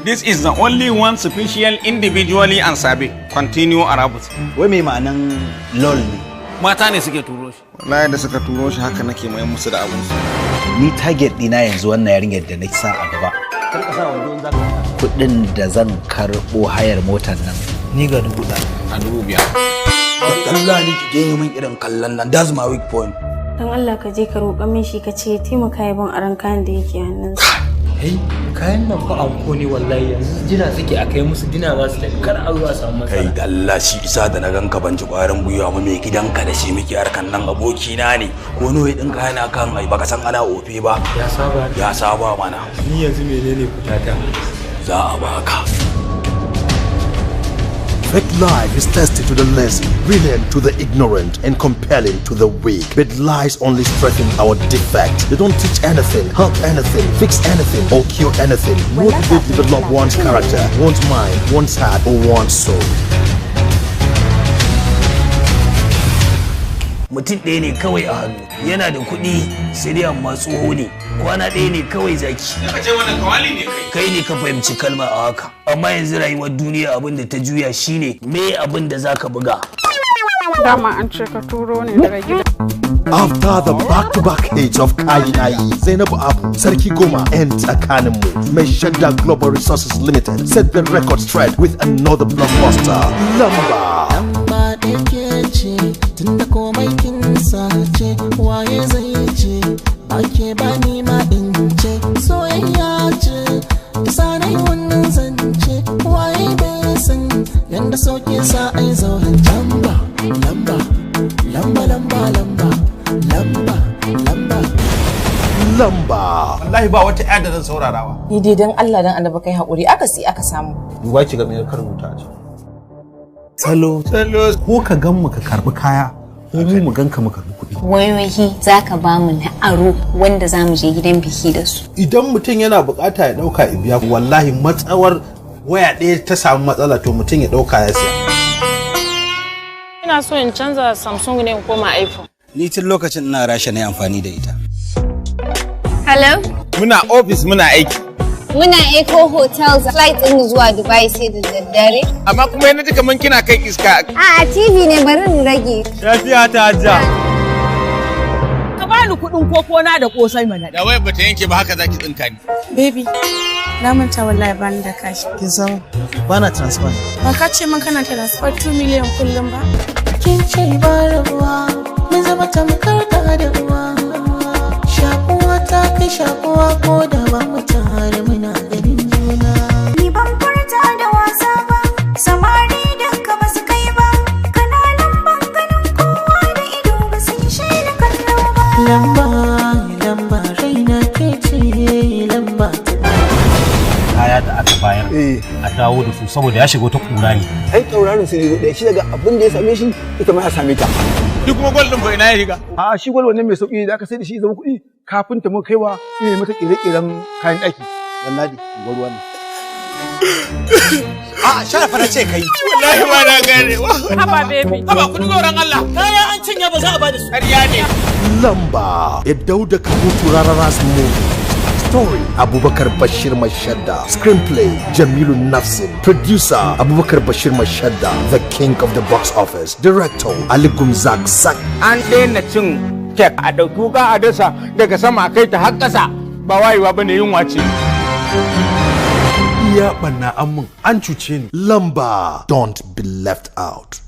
This is the only one special individually and sabi. Continue Arabus. Wai mai ma'anan LOL ne? Mata ne suke turo shi. Wallahi da suka turo shi haka nake mai musu da abun su. Ni target ɗina yanzu wannan yarinyar da na sa a gaba. Kar ka sa wando in za ka. Kuɗin da zan karɓo hayar motar nan. Ni ga 1000. A 5000. Allah ni ki daina min irin kallon nan. That's my weak point. Dan Allah ka je ka roƙa min shi, ka ce ya taimaka ya ban aron kayan da yake hannunsa. Hey, kayan nan fa anko ne wallahi. Yanzu jira suke a kai musu dina za su tafi, kar a zo a samu Kai matsala. Da Allah, shi isa da na ganka ban ji kwarin gwiwa ba. Mai gidanka da shi muke harkan nan, abokina ne. Ko nawa ya dinka yana kan ai baka san ana ofe ba. Ya saba. Ya saba mana. Ni yanzu menene fitata? Za a baka. Fake life is tested to the lazy, brilliant to the ignorant, and compelling to the weak. But lies only strengthen our defect. They don't teach anything, help anything, fix anything, or cure anything. Nor do they develop one's character, one's mind, one's heart, or one's soul. Mutum ɗaya ne kawai a hannu yana da kuɗi, sai dai amma tsoho ne. Kwana ɗaya ne kawai zaki. Ka ce wannan kawali ne kai. Kai ne ka fahimci kalma a haka, amma yanzu rayuwar duniya abin da ta juya shine me abin da zaka buga. Dama an ce ka turo ne daga gida. After the back-to-back hits of Kayi Nayi, Zainabu Abu, Sarki Goma, and Tsakaninmu, Maishadda Global Resources Limited set the record straight with another blockbuster, Lamba. Lamba ɗaya ke ce, tunda komai kin sace, waye zai ce ba ke ba? Ni ma in ce soyayya ce ta sanai wannan zance. Waye bai san yanda soke sa ai zauren? Lamba, lamba, lamba, lamba, lamba, lamba, lamba. Lamba. Wallahi ba wata ƴa da zan saurarawa. Ni dai dan Allah dan Annabi kai haƙuri, aka si aka samu. Duba ki ga me ka rubuta a ciki. Salo salo, ko ka gan mu ka karbi kaya, ko mu mu ganka mu karbi kuɗi. Wayoyi za ka ba mu na aro wanda za mu je gidan biki da su. Idan mutum yana bukata ya dauka ya biya. Wallahi matsawar waya ɗaya ta samu matsala, to mutum ya dauka ya siya. Ina so in canza Samsung ne in koma iPhone. Ni tun lokacin ina Rasha na yi amfani da ita. Hello? Muna ofis muna aiki. Muna Eco Hotels, flight ɗin zuwa Dubai sai da daddare. Amma kuma yana ji kaman kina kan iska. A TV ne, bari in rage. Lafiya ta hajja. Ka bani kuɗin koko na da kosai mana. Da wayar bata yanke ba haka zaki tsinka ni. Baby, na manta wallahi, bani da cash. Kin san bana transfer. Ba ka ce min kana transfer 2 million kullum ba? Kin ce ba rabuwa, mun zama tamkar da da uwa. Shakuwa ta kai shakuwa, ko da ba mu tare muna ganin juna. Ni ban furta da wasa ba, samari duka ba su kai ba, kananan banganin kowa da ido ba su yi shaida kallo ba. Lamba, lamba, raina ke ce lamba ta. Kaya da aka bayar a dawo da su saboda ya shiga wata kura ne. Ai tauraron sai zo ɗaya shi daga abin da ya same shi, ita ma ya same ta. Duk kuma gold din fa ina ya shiga? A shi gold wannan mai sauki da aka sai da shi zama kuɗi kafin ta mu kaiwa ina mata ƙere-ƙeren kayan ɗaki. Lalladi ruwa ne. A sharafa na ce kai. Wallahi ba na gane. Haba baby. Haba, kun tsoron Allah. Kaya an cinye, ba za a bada su. Ƙarya ne. Lamba, a Dauda Kahutu Rarara's movie. Story: Abubakar Bashir Maishadda. Screenplay: Jamilu Nafsin. Producer: Abubakar Bashir Maishadda, the king of the box office. Director: Ali Gumzak Sak. An daina cin kek, a ɗauki wuka a dasa daga sama a kai ta har ƙasa, ba wayewa bane, yunwa ce. Iya banna an mun, an cuce ni. Lamba. Don't be left out.